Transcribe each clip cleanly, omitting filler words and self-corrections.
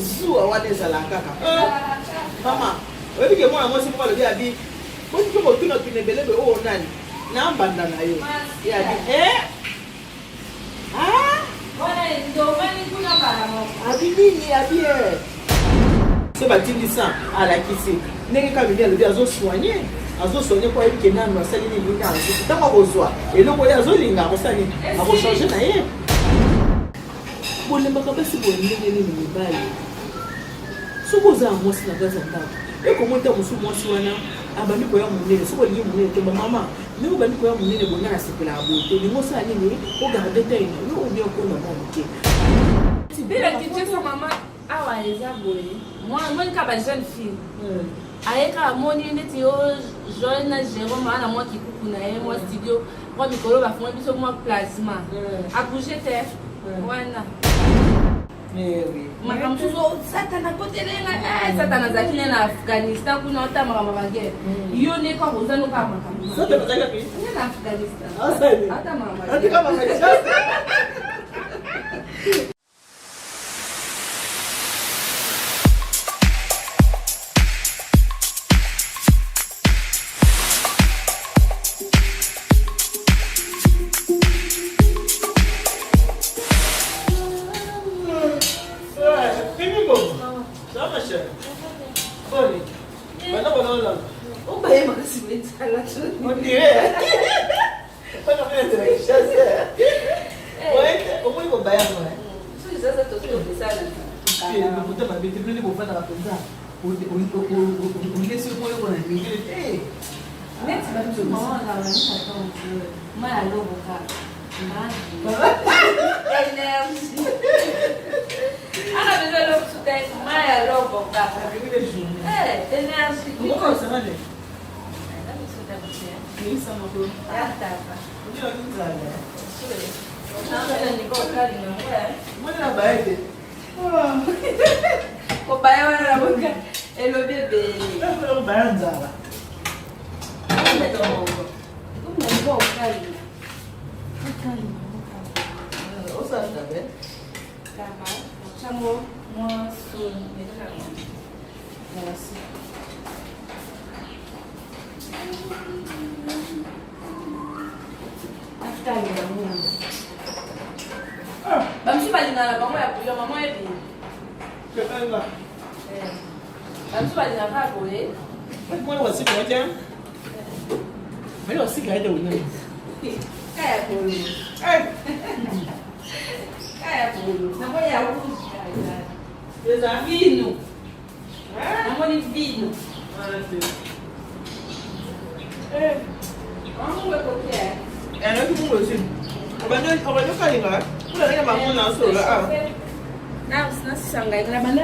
Zuwa wana ezalaka kaka. Mama, oyebi ke mwana mwasi moko alobi abi boni mpe kotuna tuna ebele boye oyo nani na mbanda na yo. Ye abi eh ah abi nini abi eh so batindi sa alakisi ndenge kaka mimi alobi azosoigne azosoigne mpo ayebi ke nanu asali nini nini azwi ntango akozwa eloko ye azolinga akosala nini akochange na ye. Bolembaka basi boye ndenge nini mibali? Soki oza na mwasi na kati ya ndako, ekomoni ntango mosusu mwasi wana abandi koya monene. Soki olingi monene te, bamama ndenge obandi koya monene boye, ngai nasepelaka boye te. Olingi osala nini? Ogarde taille na yo ou bien okonda mwa moke. Bela Kinshasa mama awa eza boye moni kaka ba jeune fille aye kaka moni neti yo Joël na Jérôme ana mwa kikuku na ye mwa studio mwa mikolo bafungoli biso mwa plasma abouge te wana makambo mosusu oh, satana akotelenga eh, satana azalaki ne na afghanistan kuna ota makambo bagere mm. yo nde kaka oza noka makambo nde na afghanistan ata makambo On dirait. Omoni kobaya ngo lokuta mabe te bino nde bofandaka mpenza olesi okoyoko na milieu te neti bato mama ma ya lobo kaka énergie ana besoin eloko suta ma ya lobo kaka énergie Kobaya wana na boka elobi ebele. Kobaya nzala. Merci. Bamosusu balingaka na bango ya bouillon, mama oyebi. Bamosusu balingaka kaka boye. Kaya bolo. Kaya bolo. Namoni ya rouge. Vino. Namoni vino. Nabanda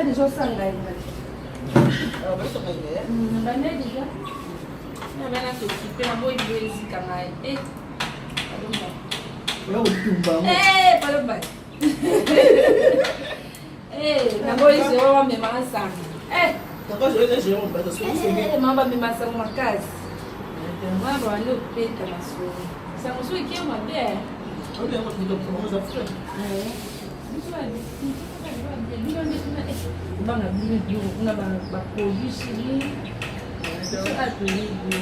deja osangainga. Nabanda deja. Nabanda sokipe naboyi boye ezika ngai. Eh. Eh, palomba. Eh, naboyi Jérôme amemaka nsango. Eh. Eh, mama bamema nsango makasi. Mama babandi kopeta masolo. Sango soki eke mabe. Bino nde kuna kobanga bino biloko kuna baproduit chimie. Biso atoyebi.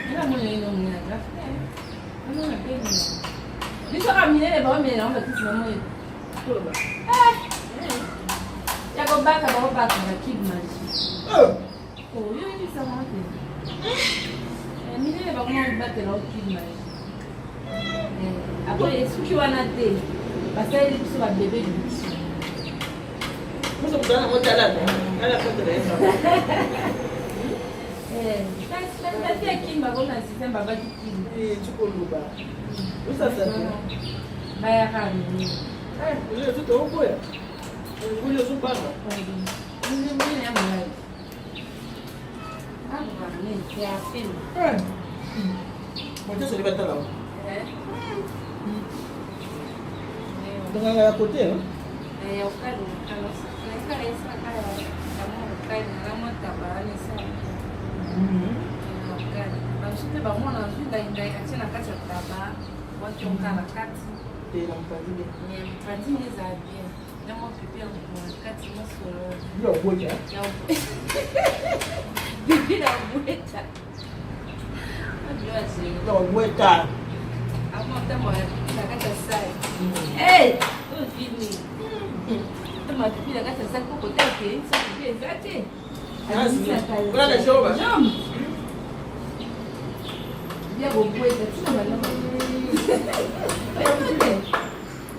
Nga mona ino monene biso kaka minene baomela yango bakisi na moi toloba ya kobaka baobaka bakibe maji oyo oyebisaka te minene bango batela okibe maji apres esuki wana te basaleli biso babebe biso Batia kimba kona système babaki kimba. Eh, tukoloba. Osasa te. Bayaka nini? Eh, oyo tuto oboya. Oyo ozobanga. Nini ya malade. Ah, nini ya film. Eh. Moto soli batala. Eh. Donc ya côté hein. Eh, ya ukali. Alors, c'est kala esa kala. Kama ukali, kama tabala esa. Bamosusu mpe bamona azwi ndaingai atie na kati ya taba watonka na kati. Te na mopanzi bien. Mais mopanzi nde ezala bien. Na mwa pipi ya kati mosolo. Yo obweta. Pipi na obweta. Yo obweta. Avant ntango ya pipi na kati ya sale. Hey! Oyo vini. Ntango ya pipi na kati ya sale po kotala ke so pipi eza te.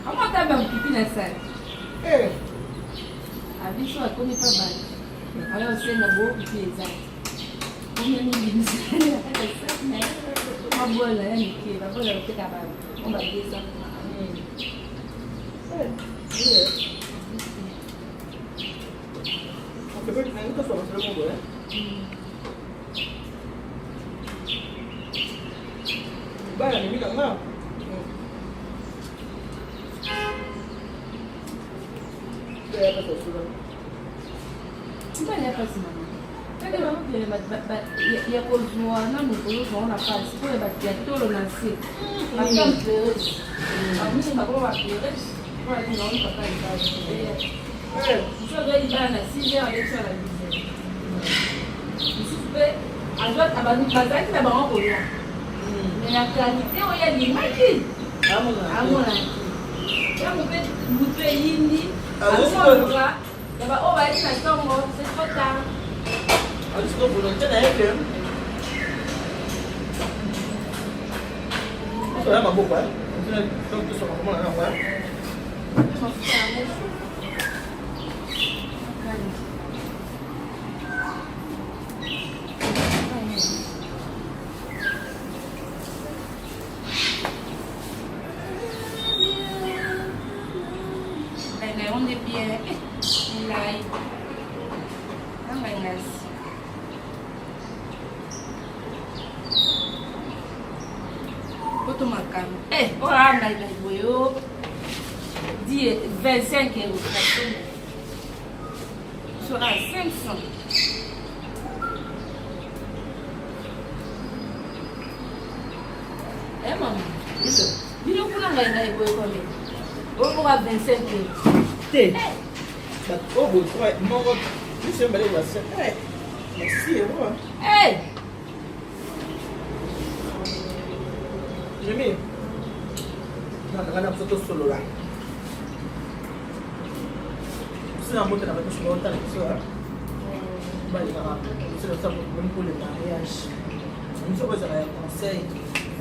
Amata pipi na sale. Abiso akomi pa bato. Ayo osenga bo pipi eza. Omemi bimisana na kati ya sale na ye. Mabola ya mike, babola bateka ba o ba 200. Bana mimi na nga. Mibali ya pasi mama. Kaka bango pene ya kozwa na mokolo ozwa na pasi mpo ya bato ya tolo na nse. Bafemme pleureuse. Bamingi bakoma ba pleureuse. Mpo na nini bango papa libala. Mosusu azwa libala na 6 heures aleki na 10 heures. Mosusu mpe bazalaki na bango koya. Mais na qualité oyo alingaki amonaki. Ntango mpe butu eyindi azoluka ya baoyo bayaki na ntongo c'est trop tard. Azosiko volonté na ye ke oya maboko tosoka komona nango. Mafuta yango. Ngai nde bien ngai ngai nasi poto makambo eh oyo a ngai ngai boye o di 25 euros sera 500. Eh mama, bino kuna ngai ngai boye combien? Oyo moko 25 euros. Te. Bato oyo boye moko biso mibale basi. Eh, merci euro. Eh! Jimmy. Na na biso tosolola. Biso na mbote na bato nyonso baotala biso balingaka biso na biso moni mpo le mariage biso oyo ezala ya conseil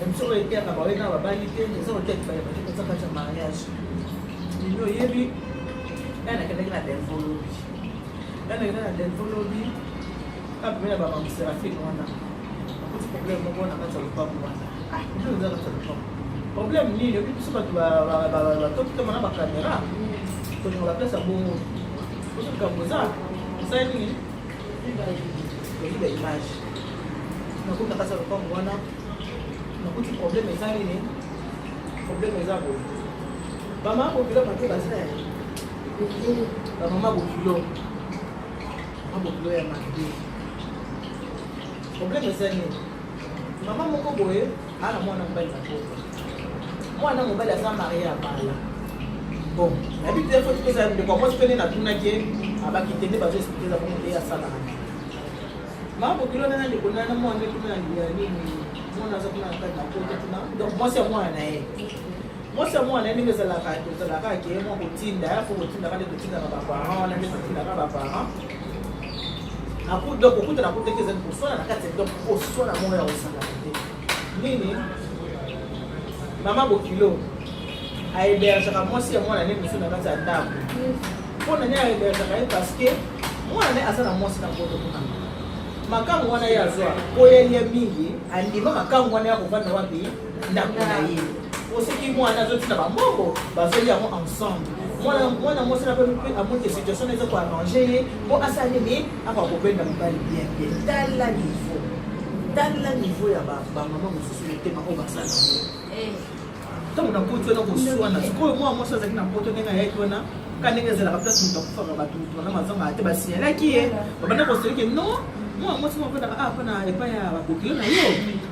biso oyo eteyaka baoye na babali te eza koteya kibale bato mpenza kati ya mariage lino oyebi ngai nakendaki na Delvaux lobi, ngai nakendaki na Delvaux lobi kaka pembeni ya bamama Seraphine wana nakuti problème moko na kati ya lopango wana. Ah, problème eza kati ya lopango, problème nini? Oyebi biso bato batokitama na bakamera tolinga baplace ya bongo oso likambo eza osali nini tozwi ba image. Nakomi na kati ya lopango wana, nakuti problème eza nini? Problème eza boye, bamama bokilo bato baza ya bamama bokilo, mama bokilo ya mabe. Problème eza nini? Mama moko boye ana mwana mobali na poto, mwana mobali aza marié, abala. Bon, nayebi te fo topesa ndeko ya mwasi mpe nde natunaki ye, abaki te nde bazo expliquer eza bongo nde asalaka. Mama bokilo nana ndeko nana mwana kuna ya nini, mwana aza kuna na kati na poto kuna. Donc mwasi ya mwana na ye, mwasi ya mwana na ye, ndenge ezalaka, tozalaka ke mwa kotinda ya fo kotindaka nde totindaka baparent wana, nde totindaka baparent. Donc okuta na kutaki ezali koswana na kati ya, donc koswana moko ya kosangana te. Nini, mama bokilo ahébergeaka mwasi ya mwana ne mosusu na kati ya ndako. Mpo na nini ahébergeaka ye? Parce que mwana ne aza na mwasi na poto kuna. Makambo wana ye azwa po yelie mingi, andima makambo wana ya kovanda wapi, ndako na ye, po soki mwana azotina bambongo bazolia yango ensemble. Mwana mwasi na mpe amoni situation eza koarranger ye mpo asala nini, akoka kobenda mobali bien bien. Tala niveau, tala niveau ya bamama mosusu, motema oyo basala yango. Ntango nakoti wana koswana sikoyo, mwana mwasi azalaki na poto, ndenge ayaki wana ka ndenge ezalaka place moto akufaka, bato moto wana mazangaka te, basignalaki ye, babanda koseleke non, mwana mwasi moko afandaka awa mpona epai ya babokilo na yo.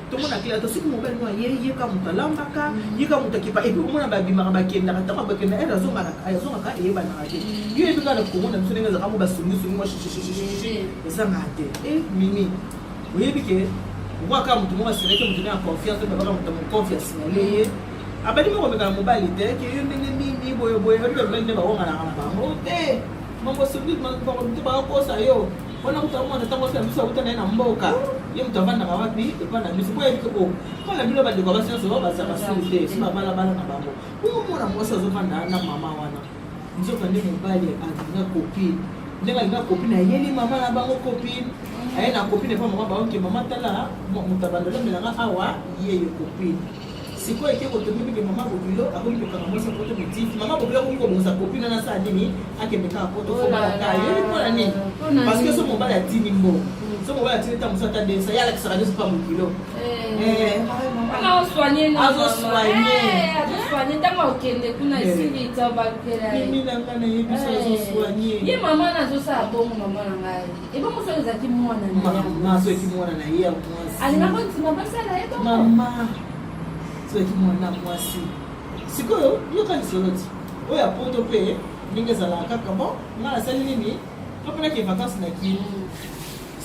Tomona clair te. Soki mobali no aye, ye ka moto alambaka, ye ka moto akepa. Et puis omona babimaka, bakendaka, ntango bakenda, ere azongaka eyebanaka te. Yo yebi kaka na Kongo na biso ndenge ezalaka, mo basongisongi mwa shishishishishi ezangaka te. E mimi, oyebi ke okwaka moto moko asilaki moto na ya confiance, babaka moto ya moconfiance na ye, abandi moko komeka na mobali te ke yo ndenge nini boyeboye. Oyebi mobali nde bawonganaka na bango te. Mambo songi te, bakokosa yo wana. Kuta mwana ntango asala biso, akuta na ye na mboka, ye moto avandaka wapi? Epa na biso. Po yebi ke o mpona bino bandeko basi nyonso bazalaka sulu te, so babalabala na bango. Omona mwasi azovanda na mama wana, nzoka nde mobali alinga copine. Ndenge alinga copine, ayeli mama na bango copine, aye na copine epa mama bango ke: "Mama, tala moto abandoli amelanga awa, ye yo copine." Sikoyo eke kotombi mpe mama bokilo akomi kokanga mwasi ya poto motif. Mama bokilo akomi kobongisa copine wana, asala nini? Akende kaka poto, fo balaka. Yebi mpona nini? Parce que so mobali atindi mbongo, so mobali atindi ta mosu ata desa, ye alakisaka nyonso mpa bokilo. Azosoigne ntango akende kuna, esili ta balukela. Mimi na nga nayebi so azosoigne. Ye mama na azosala bongo. Mama na ngai, ebongo soki ezalaki mwana na ye? Mama, soki mwana na ye ya mwasi alingaka ndima basala ye bongo? Mama, soki mwana mwasi sikoyo, yoka lisolo ti oyo ya poto mpe ndenge ezalaka kaka. Bon, nga nasali nini? Topenaki vacance na Kini.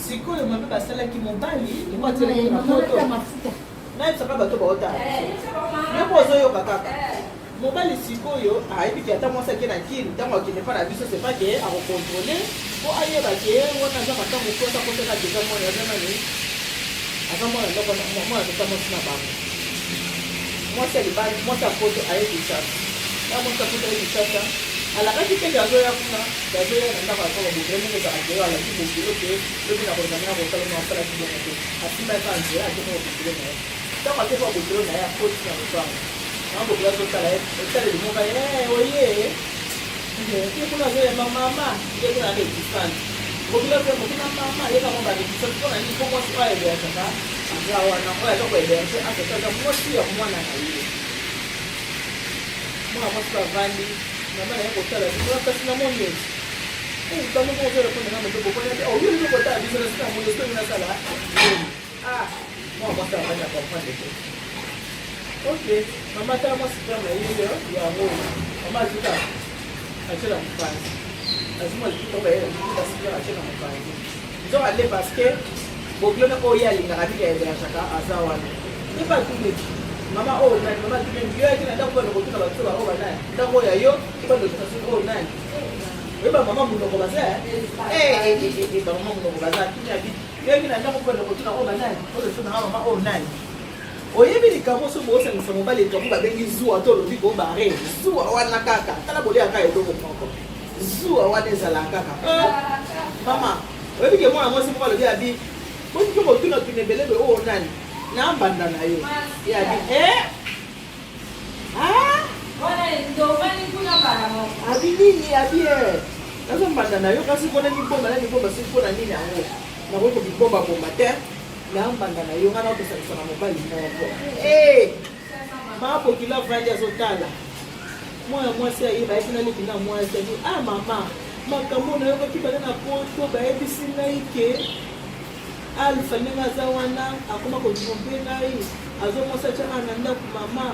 Sikoyo mabe basalaki mobali yango, atielaki na poto. Nayebisaka bato baotala yo mpo ozoyoka kaka mobali. Sikoyo ayebiki ata mwasi ake na Kini, ntango akende mpa na biso, c'est pas ke akocontrôle mpo ayeba ke wana aza makambo kosa kosaka deja. Mwana aza nani? Aza mwana ndako, mwana tata mwasi na bango, mwasi ya libali, mwasi ya poto aye Kinshasa. Na mwasi ya poto aye Kinshasa, alakaki mpe azoya kuna, azoya na ndako ya kaka bokilo. Ndenge ezalaka ke alaki bokilo ke lobi na kozanga na kosala mo, asalaki bongo te. Asimba kaka nzela, akende bokilo na ye. Ntango akende bokilo na ye, akoti na lopango na bokilo, azotala ye, etaleli moko ye oye ye kuna, azoyamba mama ye kuna na réticente. Bokilo azoyamba kuna mama ye kama baréticente. Mpona nini? Mpo mwasi oyo ahébergeaka aza wana, oyo aza kohéberger azaka, aza mwasi ya mwana na ye. Mwana mwasi bavandi, mama na ye kotala biso, kasi namoni eti bango moko ozorépondre nga moto bokona te. Oyo oyo kotala biso na sika moni soki nasala nini? Ah, mwana mwasi avandi, acomprendre te. Ok, mama, tala mwa super na ye yango. Mama azuka, atie na mopanzi, azwi mwa liputa oyo bayela liputa super, atie na mopanzi. Nzoka nde parce que bokilone oyo ye alingaka bika hébergeaka aza wana te. Pa tuni mama oyo nani? Mama tuni yo yaki na ndako, bana kotuna bato oyo banani, ndako oyo ya yo, bana kotuna soki oyo nani. Oyeba mama monoko baza, bamama monoko baza. Tuni abi yo yaki na ndako, bana kotuna oyo banani, oyo so nanga mama oyo nani. Oyebi likambo so boosangisa mobali, likambo babengi zuwa to olobi kobare zuwa wana kaka. Tala, boliaka eloko moko, zuwa wana ezalaka kaka. Mama, oyebi ke mwana mwasi moko alobi abi boni mpe kotuna tuna ebelebe oyo nani na mbanda na yo ye abi Wana ndobani kuna mbala moko. Abi nini? Abi nazombanda na yo, kasi mpona mibomba na mibomba soki mpona nini yango nakoki kobibombabomba te na mbanda na yo. Ngai nakosangisa na mobali moko. Mabokilo avandi, azotala mwana mwasi ayeba ayebisi naleki na mwasi abi: "Ah mama, makambo nayokaki bana na poto, bayebisi ngai ke Alpha ndenge aza wana akoma kotromper ngai, azomwasi atyaka na ndako. Mama,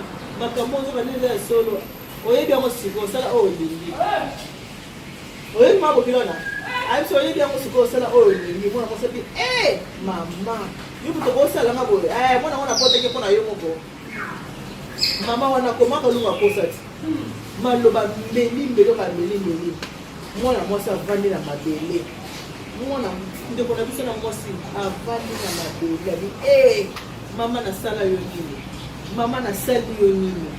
makambo ozoka nde eza ya solo. Oyebi yango sikoyo, osala oyo olingi." Oyebi mama bokilo wana ayebisi: "Oyebi yango sikoyo, osala oyo olingi." Mwana mwasi abi: "E mama, yo moto kosalanga boye?" Mwana wana apotaki mpo na yo moko. Mama wana komaka olunga kosa ti maloba mbeli mbeli oka mbeli mbeli. Mwana mwasi avandi na mabele, mwana ndeko na biso na mwasi avandi na mabele, abi: "E mama, nasala yo nini? Mama, nasali yo nini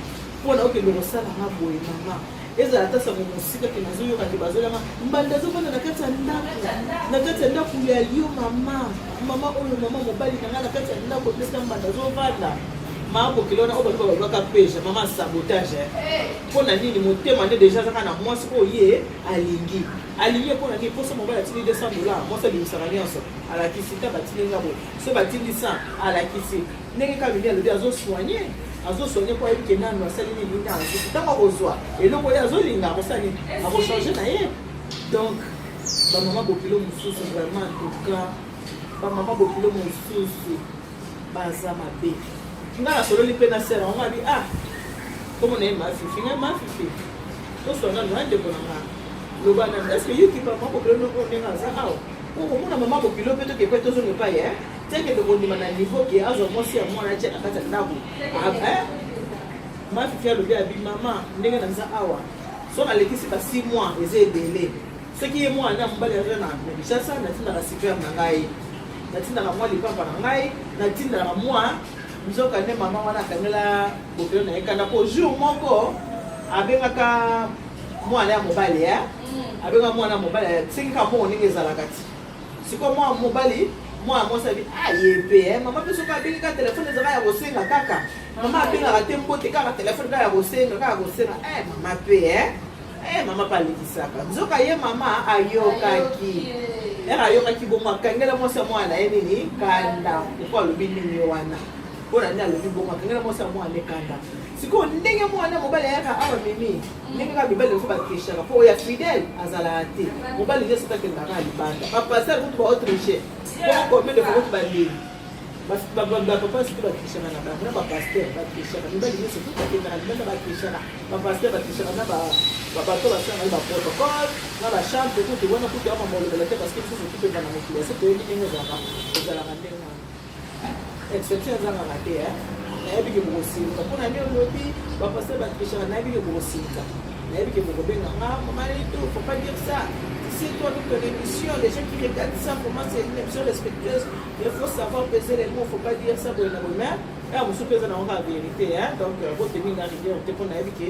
mpona okende kosalanga boye? Mama, ezala ata sango mosika ke nazoyoka ke bazolanga mbanda azovanda na kati ya ndako, na kati ya ndako ya yo mama, mama oyo, mama mobali na ngai, na kati ya ndako epesa mbanda azovanda." Mama bokilo wana oyo bato balobaka peja mama sabotage. Mpo na nini? Motema nde deja azaka na mwasi oyo ye alingi, alingi ye. Mpo na nini? Mposo mobali atindi 200 dollar, mwasi abimisaka nyonso, alakisi ta batindi nga boye. So batindi 100, alakisi ndenge kaka mimi alobi, azosoigne, azosoigne mpo ayebi ke nanu asali nini nini, azwi ntango akozwa eloko oyo azolinga, akosala nini? Akochange na ye. Donc bamama bokilo mosusu, vraiment, en tout cas bamama bokilo mosusu. Baza mabe. Nga nasololi mpe na sere yango abi ah kombo na ye mafifi ngai mafifi toswa nanu na ndeko na nga loba nanu est ce que yo kipa mama bokilo noko ndenge aza awa po komona mama bokilo mpe toke mpe tozonga epai ye tekende kondima na niveau ke azwa mwasi ya mwana atia na kati ya ndako mafifi alobi abi mama ndenge naza awa so nalekisi ba 6 mois eza ebele Soki ye mwana mobali aza na Kinshasa, natindaka super na ngai, natindaka mwa lipapa na ngai, natindaka mwa nzoka nde mama wana akangela bokilo na ye kanda mpo jour moko abengaka mwana ya mobali eh? Abengaka mwana ya mobali asengaka mbongo ndenge ezalaka ti sikoyo mwana mobali mwana mwasi abi ah ye mpe eh? Mama mpe soki abengi kaka telefone ezalaka ya kosenga kaka mama abengaka te mbote kaka telefone kaka ya kosenga kaka kosenga eh, mama mpe eh? Eh, mama pe alekisaka nzoka ye mama ayokaki ere ayokaki bongo akangela mwasi ya mwana na ye nini kanda mpo alobi nini wana mpo na nini alobi bongo akangela mwasi ya mwana ne kanda sikoyo ndenge mwana mobali ayaka awa mimi ndenge kaka mibali mosusu batrichaka mpo oyo ya fidèle azalaka te mobali nyonso takendaka libanda bapaster kutu baotriche bongo combien de fois kutu bandimi bapapa soki batrichaka na bango na bapaster batrichaka mibali nyonso kutu bakendaka libanda batrichaka bapaster batrichaka na bato basalaka na baprotocole na bachambre kutu wana kutu ama molobela te parce que biso soki mpeza na mokili ya se toyebi ndenge ezalaka ezalaka ndenge wana exception ezangaka te nayebi ke bokosilika mpo na nini olobi bapaster batrichaka nayebi ke bokosilika nayebi ke bokobenga nga mama Lito faut pas dire ça. Tu sais, toi, dans ton émission, les gens qui regardent ça, pour moi, c'est une émission respectueuse. Il faut savoir peser les mots, faut pas dire ça boye na boye. Mais ya mosusu mpe eza nango kaka vérité hein? Donc botemi nga rigueur te mpo nayebi ke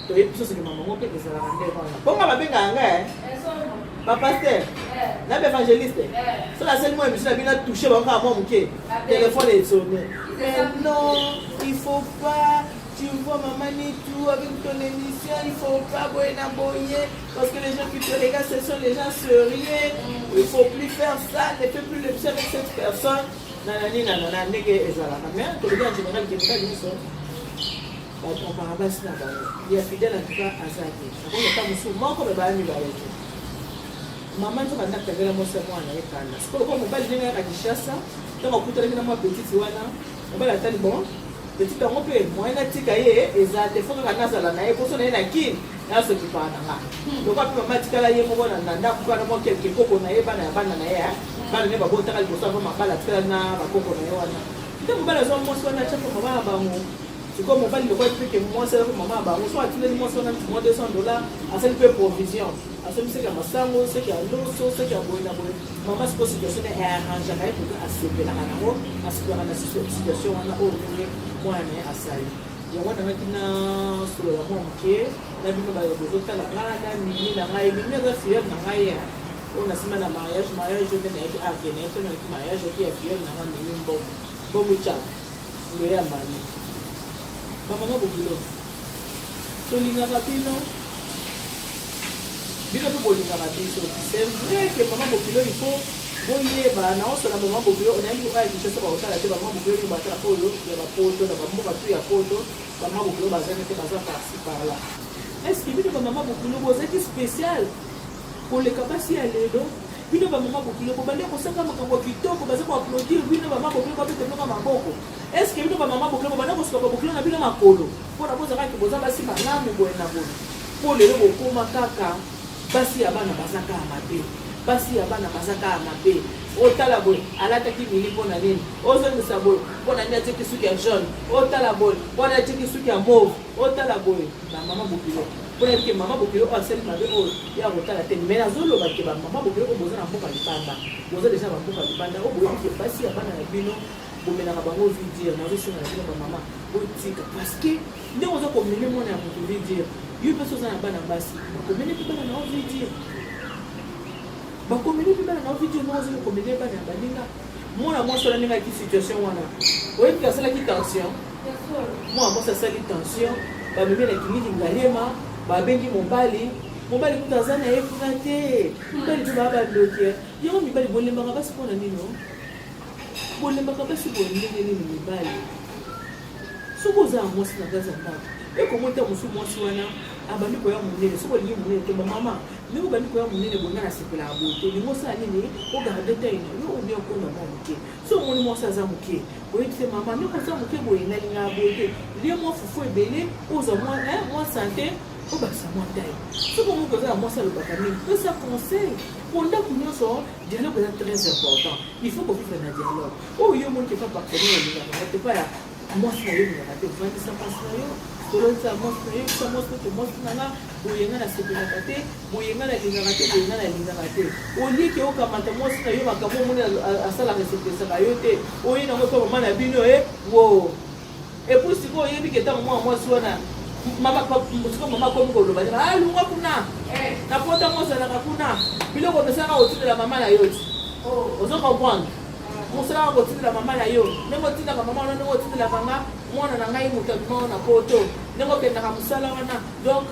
toyebi biso soki mamango mpe ezalaka nde wana bonga babengaka nga bapaster na baévangéliste soki asali mwa émission na bino atouche bango kaka mwa moke telefone esonne. Mais non, il faut pas. Tu vois, maman Nitu, avec ton émission, il faut pas boye na boye, parce que les gens qui te regardent, ce sont les gens sérieux. Il faut plus faire ça, ne fais plus l'émission avec cette personne. Nanani nanana ndenge ezalaka. Mais tolobi en général ke mibali nyonso batrompaka basi na bango. Ya fidèle en tout cas aza te. Akoki ata mosusu moko me baya mibale te. Mama nzoka nde akangela mwasi ya mwana na ye kanda. Sikoyo lokola mobali ndenge ayaka Kinshasa, ntango akutanaki na mwa petite wana, mobali atali bon petite yango mpe moyen natika ye eza te, fo kaka nazala na ye poso na ye na kini nasokipaka na nga lokola mpe mama atikala ye moko na ndako kaka na mwa kelke koko na ye bana ya bana na ye bana ne babotaka liboso ava mabala atikala na bakoko na ye wana nde mobali azwa mwasi wana atya mpo mama na bango. Sikoyo mobali lokola mpe ke mwasi aza mpo mama na bango so atindeli mwasi wana mwa 200 dollar asali mpe provision asombi seki ya masango seki ya loso seki ya boye na boye. Mama sikoyo situation na earrangeaka ye mpenza asepelaka nango asepelaka na situation wana oyo ndenge mwana na ye asali yango wana. Nangaki na solola mwa moke na bino bayo bozotala nga na mimi na ngai. Mimi aza filleule na ngai ya oyo na nsima na mariage mariage oyo nde nayaki ake naye to nayaki mariage oki ya filleule na nga mimi mbongo mbongo tyaka ndoye ya mami bamama bokilo. Tolingaka bino bino mpe bolingaka biso. C'est vrai que mama bokilo, il faut boyeba naosola mama bokilo nayebi oyo ya Kinshasa bakotala te bamama bokilo nini batala oyo ya bapoto na bamboka tu ya poto bamama bokilo bazali te baza par-ci par-là. Est ce que bino bamama bokilo bozalaki spécial koleka basi ya lelo? Bino bamama bokilo bobandi kosaka makambo ya kitoko baza koapplaudir bino bamama bokilo babete bino maboko. Est ce que bino bamama bokilo bobanda kosuka babokilo na bino makolo mpona bozalaki boza basi malamu boye na boye mpo lelo bokóma kaka basi ya bana baza kaka mabe basi ya bana baza kaka mabe otala boye alataki mini mpo na nini ozongisa boye mpo na nini atiaki suki ya jaune otala boye mpo na atiaki suki ya mauve otala boye bamama bokilo mpo na ke mama bokilo oyo asali mabe oyo ya kotala te. Mais nazoloba ke bamama bokilo oyo boza na mboka libanda boza deja na bamboka libanda oyo boyebi ke basi ya bana na bino bomelaka bango vie dure nazosenga na bino bamama botika parce que ndenge oza komene mwana ya moto vie dure yo mpe so oza na bana basi bakomene mpe bana na yo vie dure bakomene mpe bana na yo vie dure ndenge oza kokomene bana ya baninga. Mwana mwasi wana ndenge ayaki situation wana oyebi asalaki tension mwana mwasi asali tension bamemi na clinique Ngaliema babengi mobali mobali kuta aza na ye kuna te mibali mpe baa bandoki yango mibali bolembaka basi mpona nini bolembaka basi boye ndenge nini mibali soki oza na mwasi na kati ya ndako ekomota mosusu mwasi wana. Abandi koya monene, soki olingi monene te, bamama, ndenge obandi koya monene boye, ngai nasepelaka boye te. Olingi osala nini? Ogarde taille na yo ou bien okonda mwa moke. Soki omoni mwasi aza moke, oyebisi ye, mama, ndenge oza moke boye, nalingaka boye te, lia mwa fufu ebele, ozwa mwa, hein, mwa sante, obakisa mwa taille. Soki omoni koza na mwasi alobaka mingi, pesa conseil. Po ndako nyonso, dialogue eza très important. Il faut kovivre na dialogue. Oyo yo omoni ke pa partenaire olingaka yango te, pa ya mwasi na yo olingaka te, ovandisa mwasi na yo, sololisa mwasi na yo, yebisa mwasi te mwasi na nga boye nga nasepelaka te, boye nga nalingaka te, boye nga nalingaka te. Olie ke okamata mwasi na yo makambo omoni asalaka esepelisaka yo te, oye nango epa mama na bino e wo. Et puis sikoyo oyebi ke ntango mwana mwasi wana mama sikoyo mama akomi koloba ah longwa kuna na pota ngo ozalaka kuna biloko omesanaka kotindela mama na yo ti ozo comprendre mosalaka kotindela mama na yo ndenge otindaka mama wana ndenge otindelaka nga mwana na ngai moto abima na poto ndenge okendaka mosala wana donc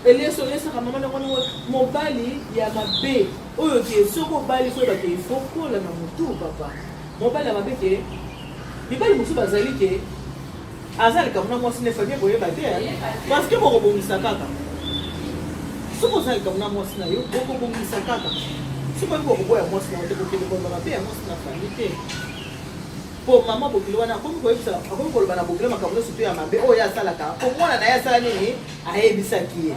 elesi olesaka mama ndenge ndenge mobali ya mabe oyo ke soki obali koyeba ke ifo kola na motu papa mobali ya mabe ke mibali mosusu bazali ke aza likambo na mwasi ne famille koyeba te parce que bokobongisa kaka soki oza likambo na mwasi na yo bokobongisa kaka soki oyebi kokoboya mwasi na yo te kokende koloba mabe ya mwasi na famille te po mama bokilo wana akomi koyebisa akomi koloba na bokilo makambo nyonso to ya mabe oyo ye asalaka po mwana na ye asala nini ayebisaki ye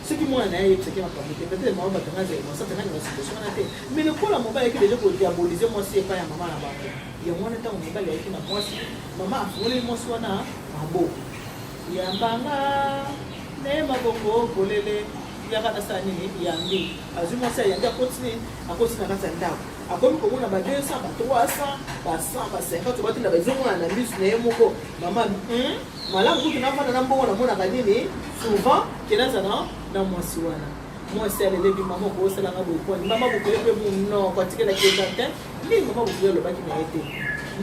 soki mwana na ye ayebisaki makambo te peut-être mama bato nga azali mwasi atanga na situation wana te mais lokola mobali ayaki deja kodiabolize mwasi epai ya mama na bango yango wana ntango mobali ayaki na mwasi mama afungoleli mwasi wana maboko yambanga na ye maboko polele yaka nasala nini yambi azwi mwasi ayambi akoti nini akoti na kati ya ndako akomi komona ba 200 ba 300 ba 100 ba 50 batinda bazomona na misu na ye moko mama malamu kutu nafanda na mbongo namonaka nini souvent ke nazala na mwasi wana mwasi alelebi mama okosalanga boye pwani mama bokole mpe monoko atikelaki eza te nini mama bokole alobaki na ye te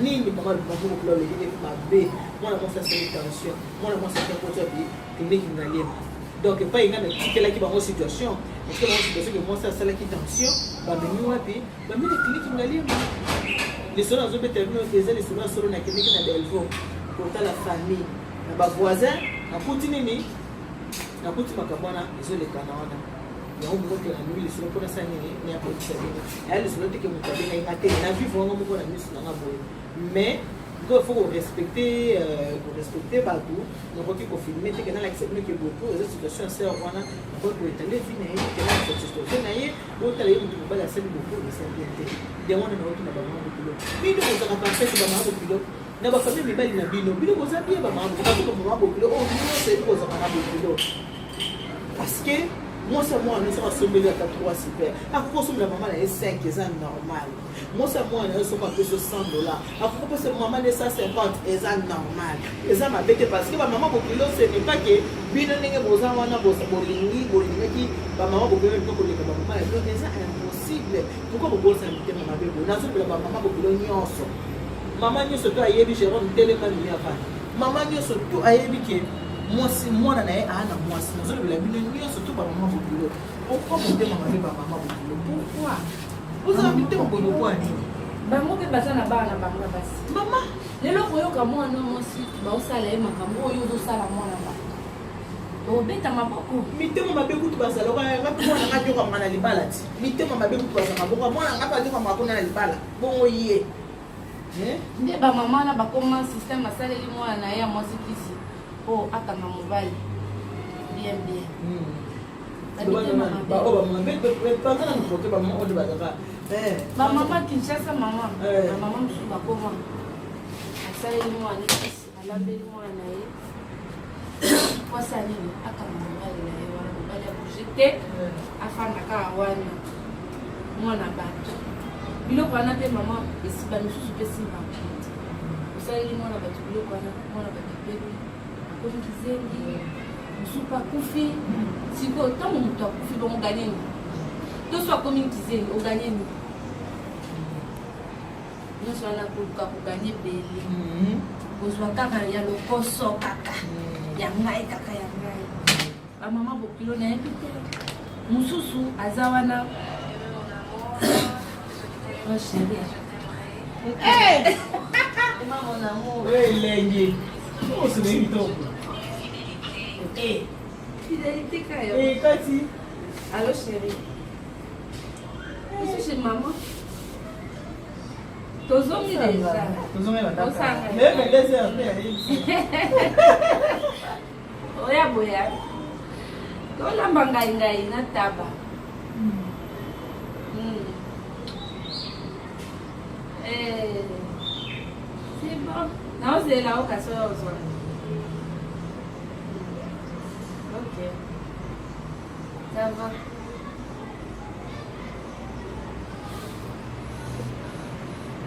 nini mama bokole alobi te mabe mwana mwasi asali tension mwana mwasi akoti wapi clinique Ngaliema donc epai ngai natikelaki bango situation natikela bango situation ke mwasi asalaki tension bamemi wapi bamemi na clinique Ngaliema lisolo nazobeta bino eza lisolo ya solo nakendeki na Delvaux kotala famille na bavoisin nakuti nini nakuti makambo wana ezolekana wana yango moko namemi lisolo mpo nasala nini naya koyebisa bino aya lisolo teke moto abengai nga te na vivre wango moko na miso na nga boye mais il faut korespecte korespecte bato nakoki kofilme te ke nalakisa bino ke boye po eza situation ya sœur wana nakoki koetale vie na ye te ke nalakisa situation na ye botala ye moto mobali asali bopo eza bien te yango wana naoki na bamama bokilo bino bozalaka parfaite bamama bokilo na bafamille mibali na bino bino boza bien bamama bokilo bamama bokilo oyo nyonso yebi kozalaka na bokilo parce que mwasi ya mwana nyonso asombeli ata 3 super akoki kosombela mama na ye 5 eza normal mwasi ya mwana yo soki apesi yo 100 dollar akoki kopesa mama nde 150 eza normal eza mabe te parce que bamama bokilo ce n'est pas que bino ndenge boza wana bolingi bolingaki bamama bokilo bino koleka bamama ya bino eza impossible pourquoi bobosana mitema mabe boye nazolobela bamama bokilo nyonso mama nyonso to ayebi Jérôme telema mimi avanda mama nyonso to ayebi ke mwasi mwana na ye aa na mwasi nazolobela bino nyonso to bamama bokilo pourquoi motema mabe bamama bokilo pourquoi ozala mitema boye lokola nini bango mpe baza na bana na bango ya basi mama lelo koyoka mwana mwasi baosala ye makambo oyo ozosala mwana bato obeta maboko mitema mabe kutu bazalaka nga mpe mwana nga nyokamaka na libala ti mitema mabe kutu bazalaka bongo mwana nga mpe anyokamaka kuna na libala bongo ye nde bamama na bakoma système asaleli mwana na ye ya mwasi kisi mpo akanga mobali bien bien bamama Kinshasa mama bamama mosusu bakoma asaleli mwana kisi alambeli mwana na ye kwasa nini akanga mobali na ye wana mobali abouge te afanda kaka wana mwana bato biloko wana mpe mama esiba misusu mpe simbaka osaleli mwana bato biloko wana mwana bato abebi akomi kizengi mosusu mpe akufi sikoyo ntango moto akufi bongo oganye nini to so akomi kizengi oganye nini nyonso wana koluka koganye ebele kozwa kaka ya lokoso kaka ya ngai kaka ya ngai bamama bokilo nayebi te mosusu aza wana oh chérie mon amour elengi osoloyi kitoko. Fidélité kaka. Ekati. Allo chérie. Je suis chez maman. Tozongi déjà. Tozongi na ndako. Osanga. Mais 22 heures mpe ayebisi. Oya boya. Tolamba ngai ngai na taba. Eh, c'est bon. Naozela o kasi oyo ozwa. Ok. Ça va.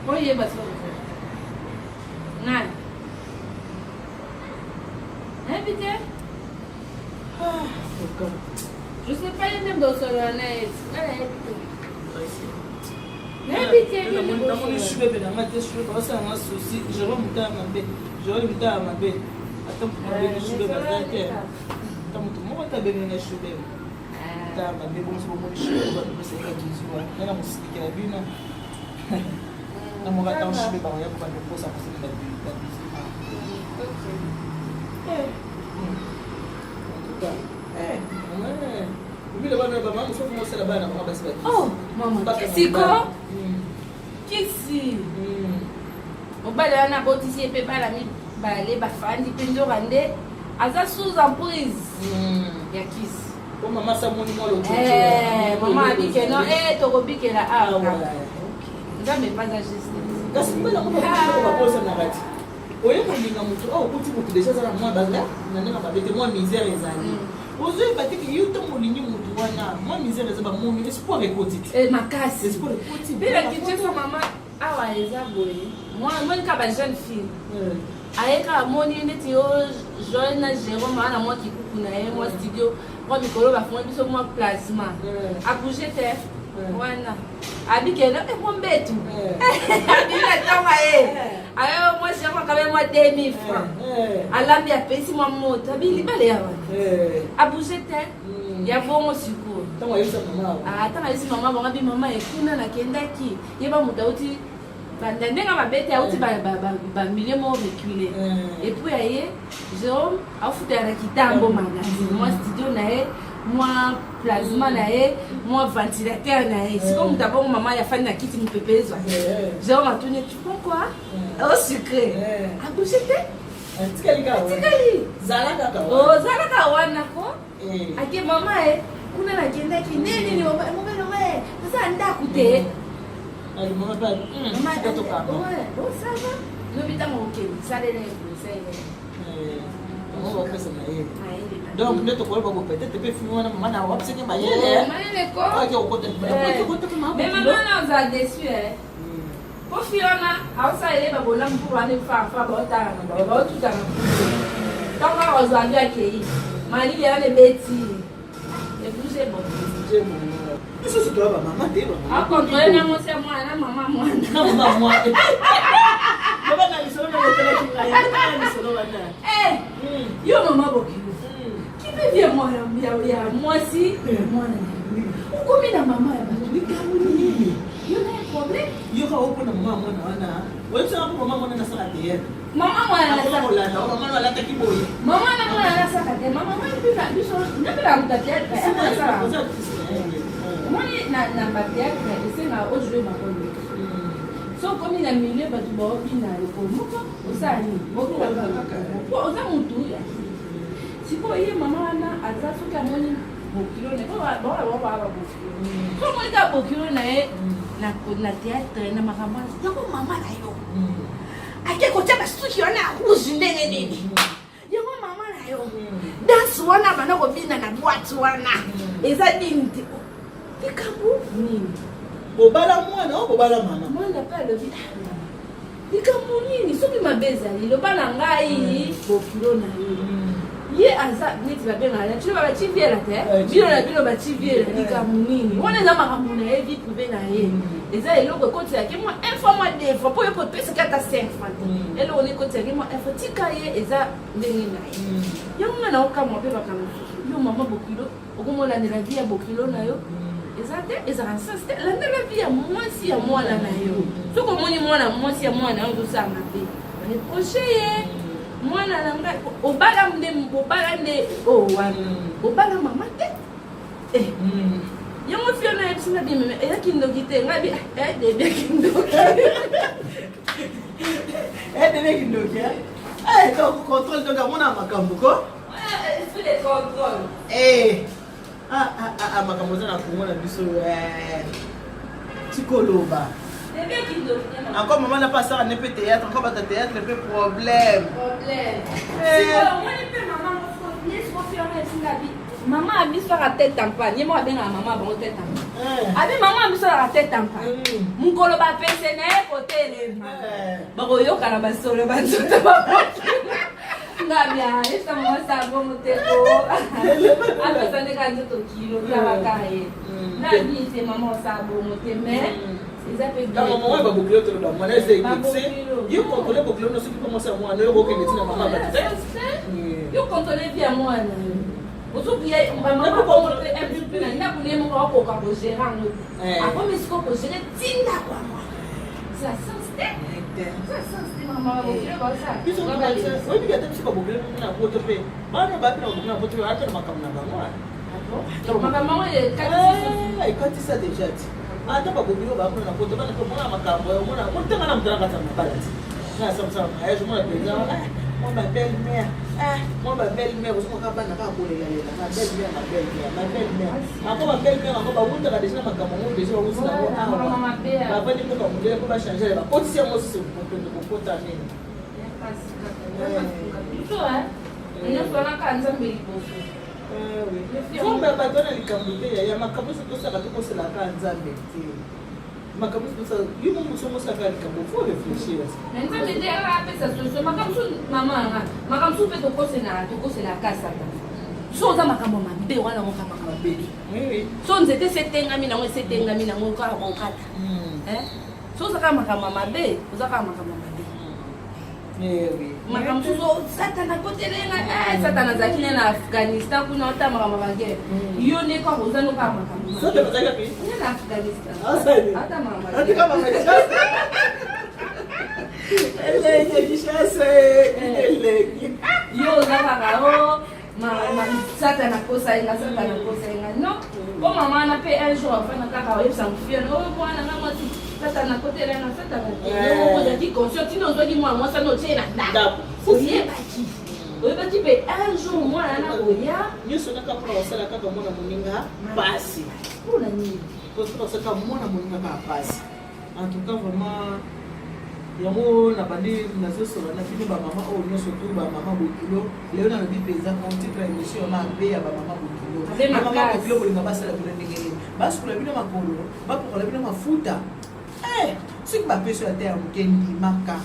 Oyeba soki ozwa. Nani? Nayebi te. Je sais pas ye nde bosolola na ye. Nga nayebi te. Nayebi te. Namoni shubebe na nga te, shubebe osala nga souci. Jérôme motala mabe, Jérôme motala mabe, ata moto mabe shubebe aza te, ata moto moko te abengi nga shubebe motala mabe. Bongo bomoni shubebe bapesaka bizu wana, nga na mosilikela bino na moka ntango shubebe bakoya kobanda kokosa kosala babizu. En tout cas, obile bana bamama mosusu mosala bana bango basi. Oh, mama, kisi ko? Kisi. Mobali wana abotisi ye mpe bana mibale, bafandi mpe, nzoka nde aza sous emprise ya kisi. Po mama samoni mwa. Eh, mama abike no, eh, tokobikela awa, Nzambe epaza juste. Kasi mibali yango bakosanaka ti oye kolinga motu oyo okuti motu déjà aza na mwa baza na ndenge mabe te, mwa misère ezali. Ozoyeba te ke yo ntango olingi motu wana, mwa misère eza, bamoni espoir ekoti te. Eh, makasi. Espoir ekoti. Mpe na Kinshasa, mama, awa eza boye, moni kaka bajeune fille aye kaka amoni neti yo Joel na Jérôme aa na mwa kikuku na ye, mwa studio, mwa mikolo bafungoli biso mwa plasma, abouge te wana, abikele mwa mbetu abimi na ntongo ye, ayo mwa Jérôme akabe mwa 2000 francs, alambi, apesi mwa moto, abi libala ya wana, abouge te ya bongo sikoyo. Ntango ayebisa mama? Ah, ntango ayebisi mama bango, abi mama ekuna nakendaki, yeba moto auti banda ndenge mabe te, auti bamilieu moko reculé. Et puis aye Jérôme afutela na kitambo magasin, mwa studio na ye, mwa plasma na ye, mwa ventilateur na ye. Sikoyo moto abongo, mama yafandi na kiti, mopepe ezwa. Jérôme atuni: "Tu prends quoi au sucré?" Abouge te. Atikali kaka. Atikali. Zala kaka. Ozalaka wana ko ake mama e kuna nakendaki nde nini, mobali nanga e aza ndako te. Osava lobi ntango okende, salela ye boye, salela ye. Bapesa mayele. Donc nde tokoyeba bo peut-être mpe fimi wana mama na wapisaki mayele. Mayele ko. Ake kokota. Mais mama na ozala déçu po fi wana aosala yeba bolamu mpo wana efafa baotala na bao baotutana ntango kaka ozwa nde akei malili wana ebeti ebouge bon. Biso toya bamama te. Akontrole na mwasi ya mwana na mama mwana. Na mama mwana baba na lisolo na botelaki ngai na lisolo wana. Yo mama bokilo kipe vie mwana ya mwasi ya mwana na yo, okomi na mama ya bato, likambo nini? Yo na problème. Yo kaka opona mama mwana wana, oyebisaka mpo mama mwana nasala théâtre. Mama mwana. Kolanda mama mwana alataki boye. Mama na mwana nasaka te, mama mwana mpe na biso nde na muta théâtre asala. Omoni na bathéâtre esengaka ojoue barole. So okomi na milieu, bato baobina lokolo moko, osala nini? Bobina po oza motu ya sikoyo. Ye mama wana aza, soki amoni bokilo na ye, baola bao baa babokilo, so omoni kaka bokilo na ye na théâtre na makambo wana yango, mama na yo ake kotia basuki wana ya rouge ndenge nini? Yango mama na yo danse wana banda kobina na boîte wana eza nini te? Likambo nini? Bobala mwana o bobala mama. Mwana mpe alobi: "Likambo nini? Soki mabe ezali, loba na ngai." Bokilo na yo ye aza neti babengaka na bino baciviela te, bino na bino baciviela. Likambo nini wana? Eza makambo na ye, vie privée na ye. Eza eloko ekotisaki mwa un fois, mwa deux fois, mpo yo kopesaki ata cinq fois te. Eloko nini ekotisaki mwa un fois? Tika ye, eza ndenge na ye. Yango nga na okamwa mpe makambo mosusu. Yo mama bokilo okomolandela vie ya bokilo na yo, eza te, ezala sens te. Landela vie ya mwasi ya mwana na yo. Soki omoni mwana mwasi ya mwana na yo ozosala mabe, reproche ye. Mwana na ngai, obala nde, obala nde oyo oh, wana. Obala mama te. Eh. Yango fio na yebisi nga bien meme eza kindoki te nga bi eh debia kindoki. Eh debia kindoki eh. Eh donc contrôle donc amona makambo ko. Esprit de contrôle. Eh. Ah ah ah, ah makambo eza na Congo na biso eh. Tikoloba. Encore maman n'a pas ça, n'est pas théâtre, encore pas théâtre, mpe problème. Problème. Eh. Omoni mpe mama mama abiso aka tete en panne ye moko abengaka mama bango tete en panne eh. Abi mama abiso aka tete en panne mokolo bapese na ye kotelema eh. Bakoyokana basolo banzoto ngabia esa mama sa bongo te ko apesa nde kaka nzoto kilo talaka ye nabi te mama osala bongo te mais eza mpe ntango mama babokilo toloba mwana eza ekexe yo contrôle bokilo no soki mpo mwasi ya mwana yo okende ntina mama bato te yo contrôle vie ya mwana ozokuya bamama bongo te mpe na ndako ne moko akoka kogere yango te akomi siko kogere ti ndako ya mwana eza sens te eza sens te mama babokilo basala biso oyebi ata biso babokilo na poto mpe bana bapi na babokilo na poto mpe ata na makambo na bango. Makambo yango ekatisa deja ti ata babokilo bakuna na poto bana mpe omona makambo omona otanga na moto na kati ya mabala ti na samsala mariage omona mpenza moi ma belle mère, ah moi ma belle mère, ozomaka bana kaka kolelalela ma belle mère, ma belle mère, ma belle mère. Ako ma belle mère yango bawutaka deja na makambo yango deja bawuti nango awa bavandi mboka mondele mpo bachange bakotisi yango susu kokende kokota nini. Nyonso wana kaka Nzambe liboso. Nzambe bato wana likambo te yaya makambo nyonso tosaka tokoselaka Nzambe te makambo nyonso tosaka yo mo mosu mosaka likambo faut réfléchir. Mais Nzambe nde apesa solution makambo mosusu mama yanga makambo mosusu mpe tokosela tokoselaka Satan so oza makambo mabe wana oka makambo mabe so nzete esetengami nango esetengami nango kaka kokata so oza kaka makambo mabe oza kaka makambo mabe makambo mosusu Satana akotelenga Satana azalaki ne na Afghanistan kuna ota makambo bagere yo nde kaka oza no kaka makambo ne na Afghanistan ata makambo. Elenge Kinshasa elenge. Yo oza kaka o Satana akosa yenga Satana akosa yenga non po mama wana mpe un jour afanda kaka oyebisa mofiana oyo mwana nga mwasi Satana akotelanga Satana te yo moko ozalaki conscient ntina ozwaki mwana mwasi wana otie na ndako oyebaki oyebaki mpe un jour mwana wana koya. Nyonso kaka mpona kosala kaka mwana moninga pasi. Mpona nini? Mpona kosala mwana moninga kaka pasi. En tout cas vraiment yango na bandi nazosola na bino bamama oyo nyonso tu bamama bokilo lelo nalobi mpenza titre ya émission ya mabe ya bamama bokilo. Bamama bokilo bolinga basala bino ndenge nini? Basukola bino makolo, bapokola bino mafuta, soki bapesi yo ata ya moke ndimaka.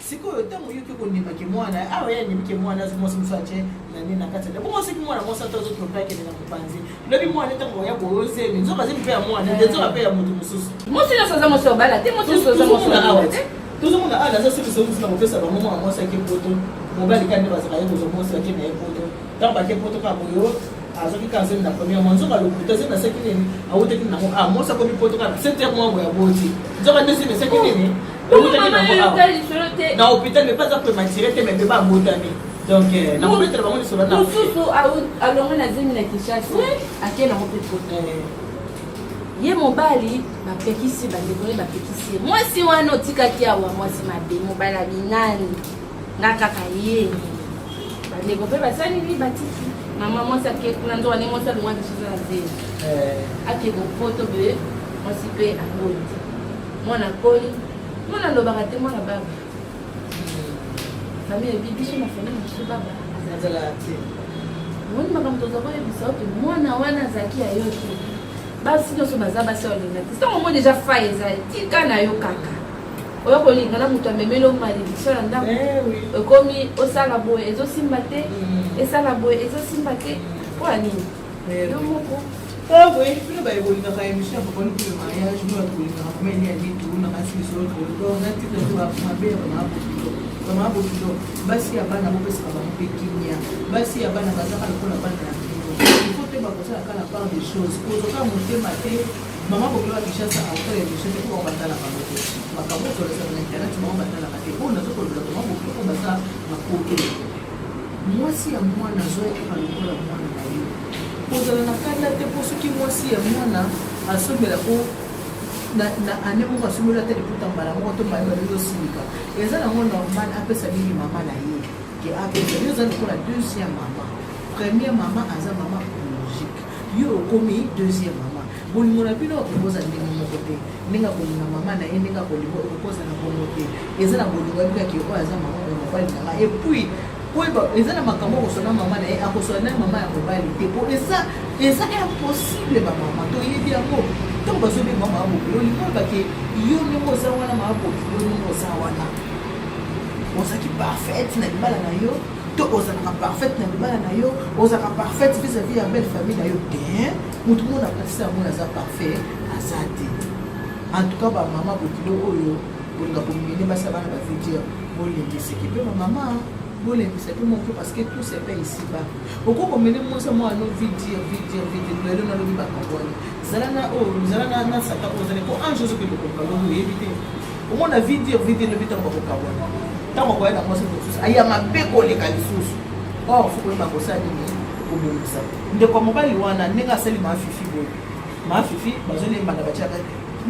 Sikoyo ntango oyoki kondimaki mwana awa ye andimiki mwana azwi mwasi mosu atie na nini na kati ya bongo soki mwana mwasi ata azotrompe akende na mopanzi lobi mwana ntango oya boyozemi nzoka azemi mpe ya mwana nde nzoka mpe ya moto mosusu. Mwasi nyonso aza mwasi obala te mwasi nyonso aza mwasi awa te tozomona awa naza soki soki na kopesa bango mwana mwasi ake poto mobali kaka nde bazalaka ye kozwa mwasi ake na ye poto ntango bake poto kaka boyo azwaki kaka zemi na première mois nzoka lokuta zemi asaki nini awutaki nango a mwasi akomi poto kaka na septième mois boye aboti nzoka nde zemi esaki nini ewutaki nango awa na hôpital mais pas aza prématuré te mais mpe babotami donc nakobetela bango lisolo na mosusu alongwe na zemi na Kinshasa ake nango mpe poto ye mobali bapekisi bandeko ne bapekisi ye mwasi wana otikaki awa mwasi mabe mobali abinani nga kaka ye bandeko mpe basali nini batiki mama mwasi ake kuna nzoka nde mwasi alongwa Kinshasa na zemi ake kopoto boye mwasi mpe aboyi te mwana akoli mwana alobaka te mwana baba famille ebi biso na famille na biso baba azalaka te. Omoni makambo toza koyebisa oke mwana wana azalaki ya yo te basi nyonso baza basi olinga te ntango omoni deja fai eza tika na yo kaka oya kolinga na moto amemeli o malédiction na ndako ekomi osala boye ezosimba te esala boye ezosimba te mpo ya nini yo moko. Ah oui, bino baye bolingaka émission ya Papa Luku le mariage, bino bato bolingaka mama Eli ya Litu, na kasi lisolo donc na titre to mabe ya bamama bokilo. Bamama bokilo, basi ya bana bopesaka bango mpe kimia. Basi ya bana bazaka lokola bana na bino. Il faut te bakosala kaka la part des choses. Kozwaka motema te. Mama bokilo ya Kinshasa akotala émission te, mpo bango batalaka ngo te. Makambo oyo tolesaka na internet, bango batalaka te. Oyo nazo kolobela, mama bokilo oyo baza na poto, mwasi ya mwana azwa kaka lokola mwana na yo. Kozala na kanda te, mpo soki mwasi ya mwana asombela ko na année moko, asombeli ata liputa mbala moko to mbala mibale, ozosilika. Eza nango normal. Apesa mingi mama na ye ke apesa yo, eza lokola deuxième mama. Première mama aza mama biologique, yo okomi deuxième mama. Bolingo na bino ekozala ndenge moko te. Ndenge akolinga mama na ye, ndenge akolinga, ekokozala bongo te. Eza na bolingo yebikaki oyo aza mama ya mobali na nga. Et puis koyeba, eza na makambo akosola mama na ye, akosola na mama ya mobali te, po eza impossible. Bamama toyebi yango. Ntango bazobenga mama bokilo, olingi oyebake yo ndenge oza wana. Mama bokilo, ndenge oza wana, ozalaki parfaite na libala na yo to ozalaka parfaite na libala na yo, ozalaka parfaite vis-à-vis ya belle famille na yo te. Motu mona apratisa yango aza parfait aza te. En tout cas, bamama bokilo oyo bolinga komene basi ya bana bavidire, bolembiseki mpe. Bamama, bolembisa mpe moke, parce que tout se paie ici bas. Okoki komene mwasi mwana no vie dure, vie dure, vie dure. Lelo nalobi bakabwani. Zala na oyo, zala na satan oyo ozali, po ange ozokende koluka lobi, oyebi te. Omona vie dure, vie dure, lobi ntango bakokabwana, ntango akoya na mwasi mosusu, aya mabe koleka lisusu. Or faut koyeba kosala nini, kobongisa. Ndeko ya mobali wana, ndenge asali Mafifi boye, Mafifi bazolembana, batiaka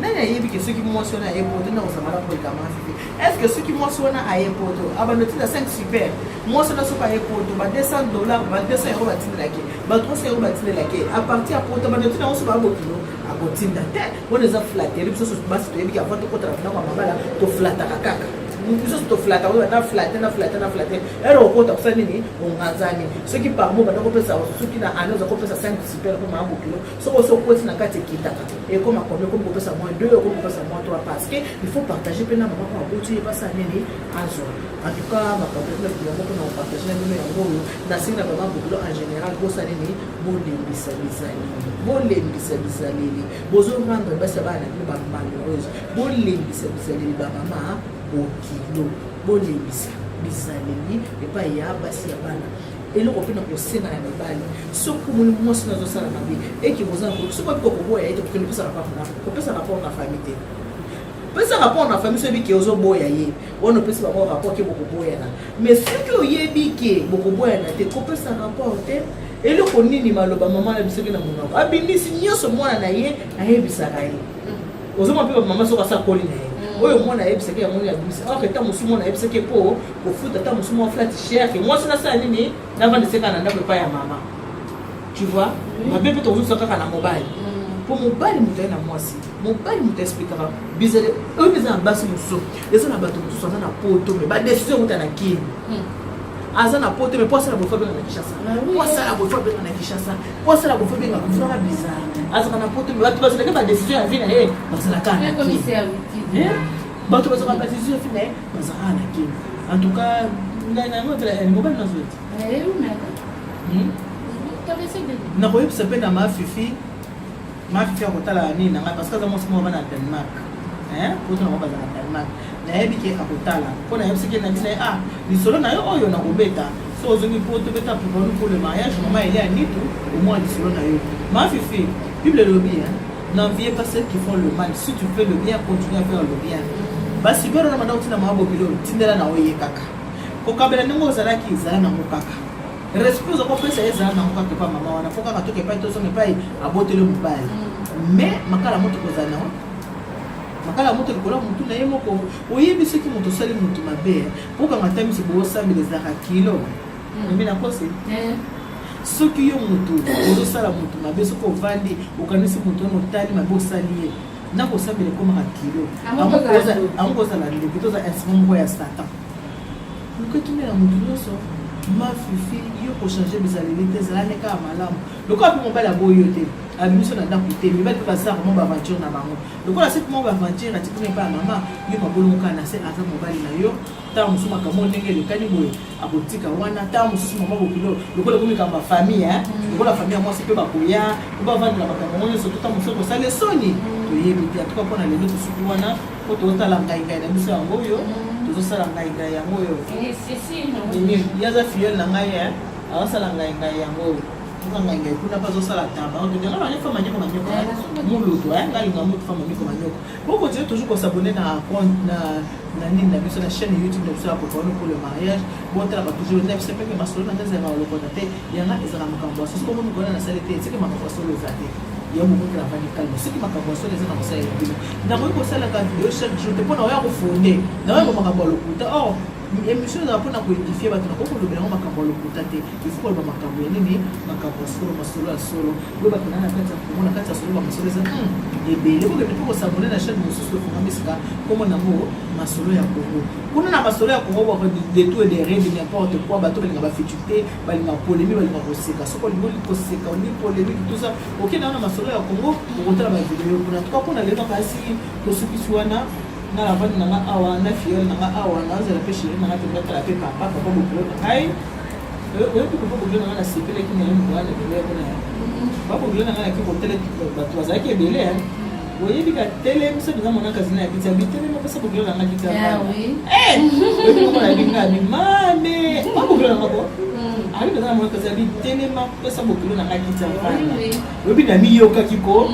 nani ayebi ke soki mwasi wana aye poto, nde akozala malamu koleka Mafifi? Est ce que soki mwasi wana aye poto, abando tinda 5 super? Mwasi wana soki aye poto, ba 200 $, ba 200 € batindelaki, ba 300 € batindelaki à partir ya poto, bando tinda yango so babokilo akotinda te. Wana eza flatterie. Biso basi toyebi ke avant tokotala ndako ya mabala, toflataka kaka. Biso toflata oyo na flatte, na flatte, na flatte. Ere okota kosala nini, onganzani. Soki par mois banda kopesa, soki na année oza kopesa 5 super mpo maa bokilo, soki osi okoti na kati, ekitaka, ekoma combien? Okomi kopesa moins 2, okomi kopesa moins 3, parce que il faut partager mpe na mama oyo aboti ye, basala nini, azwa. En tout cas, makambo yango mpona kopartage na bino yango oyo. Nasengi na bama bokilo en général, bosala nini? Bolembisa bizaleli, bolembisa bizaleli. Bozorendre basi ya bana na bino bamalheureuse. Bolembisa bizaleli, bamama bokilo, bolembisa bizaleli epai ya basi ya bana. Eloko mpe na kosenga na mibali, soki omoni mwasi nazosala mabe, eke boza soki oyebi kokoboya ye te, kokende kopesa rapport na famille te. Pesa rapport na famille soki ke ozoboya ye wana, opesi bango rapport ke bokoboyana. Mais soki oyebi ke bokoboyana te, kopesa rapport te. Eloko nini maloba mama na biso ke na monoko abimisi nyonso, mwana na ye ayebisaka ye. Ozomona mpe bamama, soki asakoli na ye oyo mwana ayebisaki yango nini abimisi, or eta mosusu mwana ayebisaki mpo kofuta ata mosusu mwa flat cher ke mwasi nasala nini, navandisa kaka na ndako epai ya mama. Tu vois, mabe mpe tokozusa kaka na mobali, mpo mobali moto aye na mwasi, mobali moto expliquaka bizali oyo. Eza na basi mosusu, eza na bato mosusu, aza na poto mais badécision euta na Kini. Aza na poto mais po asala boye, faut abenga na Kinshasa. Po asala boye, faut abenga na Kinshasa. Po asala boye, faut abenga kofraka. Bizarre, azalaka na poto mais bato bazalaki badécision ya vie na ye bazalaka na Kini. Bato bazalaka badécision ya vie na ye bazalaka na Kini. En tout cas, ngai na yango mobali nazwa ete nakoyebisa mpe na Mafifi. Mafifi akotala nini na ngai, parce que aza mwasi moko na Danemark, poto nango baza na Danemark. Nayebi ke akotala, mpo nayebisaki na bino: ah, lisolo na yo oyo nakobeta so ozongi mpo tobeta pour le mariage mama Elia Nitu. Omwa lisolo na yo, Mafifi, Bible elobi: "N'enviez pas ceux qui font le mal. Si tu fais le bien, continue à faire le bien." Basibero na banda kotina mama bokilo, tindela na oye kaka kokabela ndenge ozalaki, ezala nango kaka respect oza kopesa ye, ezala nango kaka epa mama wana, mpo kaka toke epai, tozonga epai aboteli mobali. Mais makala moto kozala nango, makala moto likolo ya motu na ye moko. Oyebi, soki moto osali motu mabe, okanga ta miso, boosambela, ezalaka kilo emi nakosi. Soki yo motu ozosala motu mabe, soki ovandi okanisi motu wana, otali mabe osali ye, nakosambela ekomaka kilo. Yango kozala ndoki, toza instrument moko ya Satan. Luka kimia na motu nyonso. Mafifi, yo kochange bizaleli te, ezala nde kaka malamu. Lokola mpe mobali aboyi yo te, abimiso na ndako te. Mibali mpe basalaka mwa baaventure na bango. Lokola seti mwa baaventure, atiki epai ya mama yo, mabolongo kaka na se, aza mobali na yo. Ntango mosusu makambo ndenge elekani boye, akotika wana. Ntango mosusu mama bokilo, lokola ekomi kamba famille, lokola famille ya mwasi mpe bakoya po bavandela makambo yango nyonso, to ntango mosusu kosala esoni, toyebi te. Atuka, mpona lelo tosuki wana, mpo tozotala ngai ngai na biso yango oyo tozosala ngai ngai yango oyo. Ye aza filleule na ngai, azosala ngai ngai yango oyo. Nga ngai ngai kuna mpe azosala taba nga nanga fa manyoko manyoko mulutu eh nga linga mutu fa manyoko manyoko bo continuer toujours ko s'abonner na compte na na nini na biso na chaîne YouTube na biso ya Préparons pour le mariage botalaka toujours na biso mpe masolo na nga ezalaka lokota te yanga ezalaka makambo ya solo soki omoni kona nasali te etiki makambo ya solo eza te ya mokoki na vandi calme soki makambo ya solo eza na kosala bino nakoki kosalaka video chaque jour te mpo na oya kofonde naoya makambo ya lokuta or Emission ezala pona ko edifier bato nakoki kolobela yango makambo ya lokuta te il faut koloba makambo ya nini makambo ya solo masolo ya solo boye bato na na kati ya kongo na kati ya solo bamasolo eza ebele bokende mpe kosabone na chaîne mosusu efungami sika kombo nango masolo ya kongo kuna na masolo ya kongo boko de tout et de rien de n'importe quoi bato balinga bafutilité balinga polémique balinga koseka soki olingi koseka olingi polémique tout ça okende wana masolo ya kongo okotala bavideo kuna tuka mpona lelo kasi tosukisi wana Nga na vandi na nga awa na filleule na nga awa nazela pe chérie na nga te natala pe papa papa bokilo na ngai oyebi papa bokilo na nga nasepelaki na ye mokolo na ebele kuna ya papa bokilo na ngai naki kotala bato bazalaki ebele oyebi katelemisa mpenza mona kasi na ya kiti ya bitelemi apesa bokilo na nga kiti ya oyebi moko na binga abi mame papa bokilo na nga ko abi mpenza na mona kasi abi telema pesa bokilo na nga kiti ya vanda oyebi na miyokaki ko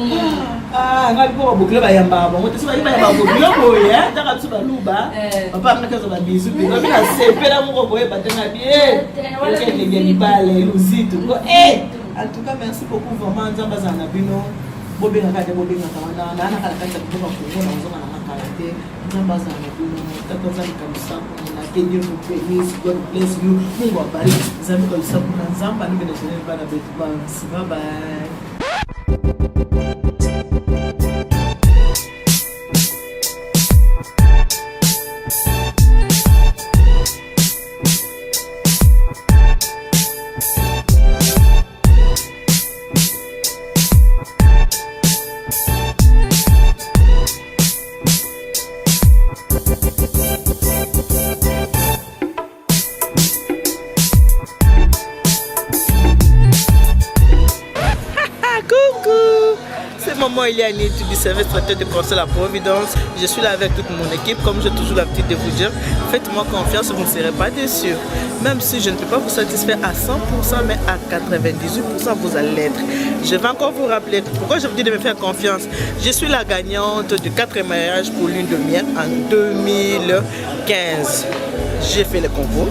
ah, nga mpo babokilo bayambaka bango te so baye bayambaka bokilo boye eh, taka biso baluba eh. papa angaki azwa babizu mpe ngabi nasepela moko boyeba te nga bie okekenge mibale luzitu ko eh! en tout cas merci beaucoup vraiment nzambe azala na bino bobengaka te bobengaka wana naanaka na kati ya mboka kongo na kozonga na makala te nzambe azala na bino tata nzambe kabisa kuna que Dieu vous bénisse God bless you Mungu abariki nzambe kabisa kuna nzambe anibe na jenel bana betu bansi bye bye. Maman Eliane du service traiteur de conseil à la Providence. Je suis là avec toute mon équipe. Comme j'ai toujours l'habitude de vous dire, faites-moi confiance, vous ne serez pas déçus. Même si je ne peux pas vous satisfaire à 100%, mais à 98%, vous allez l'être. Je vais encore vous rappeler pourquoi je vous dis de me faire confiance. Je suis la gagnante du 4 mariage pour lune de miel en 2015. J'ai fait le concours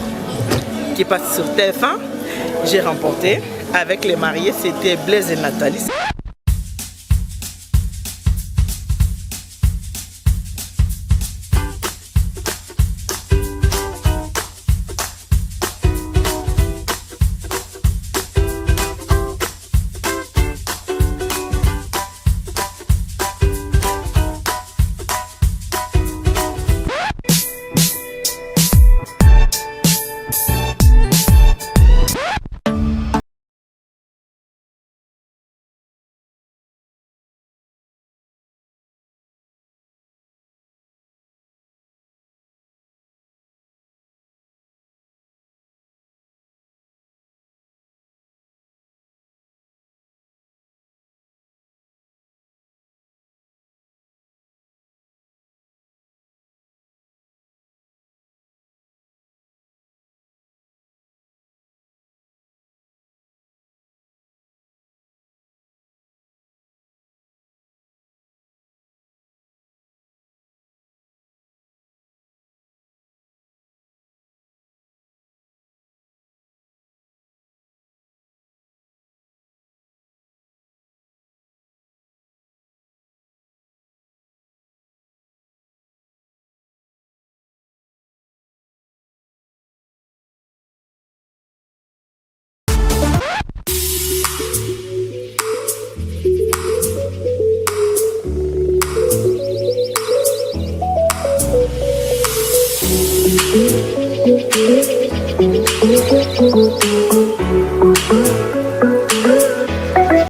qui passe sur TF1. J'ai remporté avec les mariés, c'était Blaise et Nathalie.